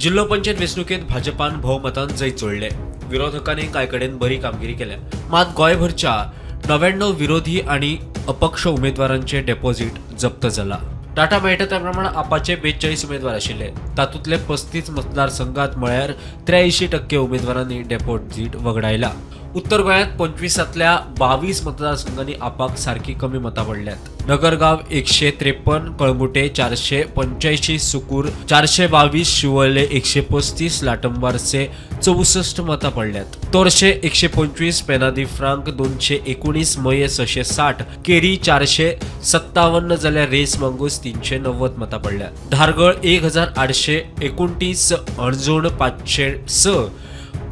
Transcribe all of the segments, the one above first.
जिल्हो पंचायत वेंचणुकेंत भाजपान भोवमतान जैत जोडलें. विरोधकांनी कांय कडेन बरी कामगिरी केल्या, मात गोंयभरच्या 99 विरोधी आनी अपक्ष उमेदवारांचे डेपॉझिट जप्त जाला. डाटा मेळटा त्या प्रमाण आपाचे 42 उमेदवार आशिल्ले. तातूंतले 35 मतदारसंघात म्हळ्यार 83% उमेदवारांनी डेपॉझिट वगडायला. उत्तर गोंयांत 25तांतल्या 22 मतदारसंघांनी आपाक सारकी कमी मतां पडल्यात. नगरगांव 153, कळंगुटे 485, सुकूर 422, शिवोले 135, लाटंबारसे 64 मतां पडल्यात. तोरशे 125, पेनादी फ्रांक 219, मये 660, केरी 457 जाल्यार रेस मांगूस 390 मतां पडल्यात. धारगळ 1829, हणजूण 506,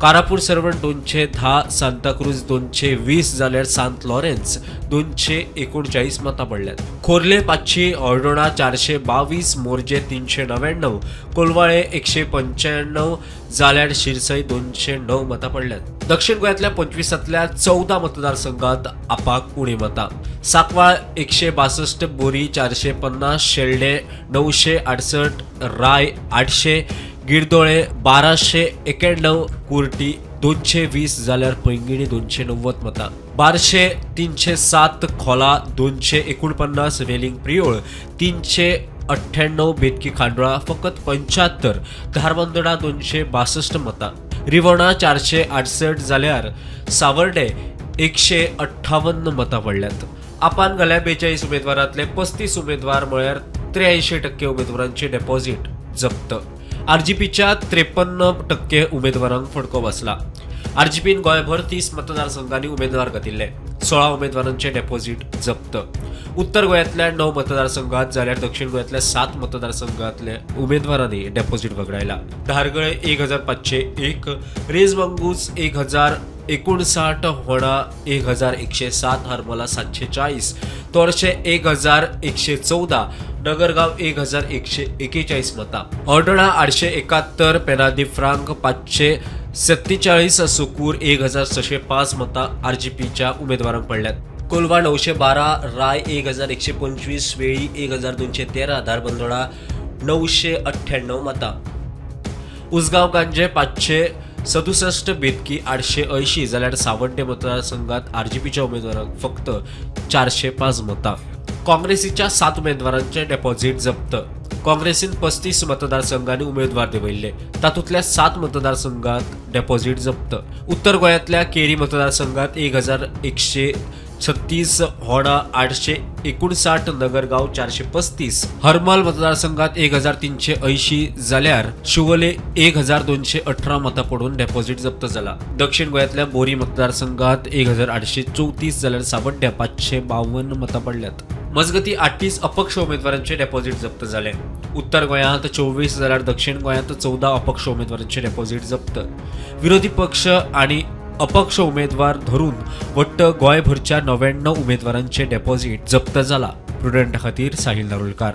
कारापूर सर्वण 210, सांताक्रूज 220 जाल्यार सांत लॉरेन्स 239 मतां पडल्यात. खोर्ले 500, हळदोणा 422, मोरजे 399, कोलवाळे 195 जाल्यार शिरसय 209 मतां पडल्यात. दक्षिण गोंयांतल्या 25तांतल्या 14 मतदारसंघात आपाक उणी मतां. सांकवाळ 162, बोरी 450, शेल्डे 968, राय 800, गिरदोळे 1291, कुर्टी 220 जाल्यार पैंगिणी 290 मतां. बारशे 307, खोला 249, वेलिंग प्रियोळ 398, बेतकी खांडोळा फकत 75, धारबांदोडा 262 मतां. रिवणा 468 जाल्यार सावर्डे 158 मतां पडल्यात. आपान घाल्या 42 उमेदवारांतले 35 उमेदवार म्हळ्यार 83% उमेदवारांचे डेपॉझिट जप्त. आरजीपीच्या 53% उमेदवारांक फटको बसला. आरजीपीन गोंयभर 30 मतदारसंघांनी उमेदवार घातिल्ले. 16 उमेदवारांचे डेपॉझिट जप्त. उत्तर गोंयांतल्या 9 मतदारसंघात जाल्यार दक्षिण गोंयांतल्या 7 मतदारसंघातल्या उमेदवारांनी डेपॉझिट वगडायला. धारगळे 1501, रेज मंगूस 1059, होणा 1107, हरमला 740, तोरशे 1114, नगरगाव 1141 मतां. हळदोणा 871, पेनादी फ्रांक 547, सुकूर 1605 मतां आरजीपीच्या उमेदवारांक पडल्यात. कोलवा 912, राय 1125, वेळी 1213, धारबांदोडा 998 मतां. उसगांव गांजे 567, बेतकी 880 जाल्यार सावड्डे मतदारसंघात आरजीपीच्या उमेदवारांक फक्त 405 मतां. काँग्रेसीच्या 7 उमेदवारांचे डेपॉझिट जप्त. काँग्रेसीन 35 मतदारसंघांनी उमेदवार देंवयल्ले. तातूंतल्या 7 मतदारसंघात डेपॉझिट जप्त. उत्तर गोंयांतल्या केरी मतदारसंघात 1136, होणा 859, नगरगांव 435, हरमल मतदारसंघात 1380 जाल्यार शिवोले 1218 मतां पडून डेपॉझिट जप्त जाला. दक्षिण गोंयांतल्या बोरी मतदारसंघात 1834 जाल्यार सावड्ड्या 552 मतां पडल्यात. मजगती, 38 अपक्ष उमेदवारांचे डेपॉझिट जप्त जाले. उत्तर गोंयांत 24 जाल्यार दक्षिण गोंयांत 14 अपक्ष उमेदवारांचे डेपॉझिट जप्त. विरोधी पक्ष आणि अपक्ष उमेदवार धरून वट्ट गोंयभरच्या 99 उमेदवारांचे डेपॉझिट जप्त जाला. प्रुडंट खातीर साहिल नारुलकार.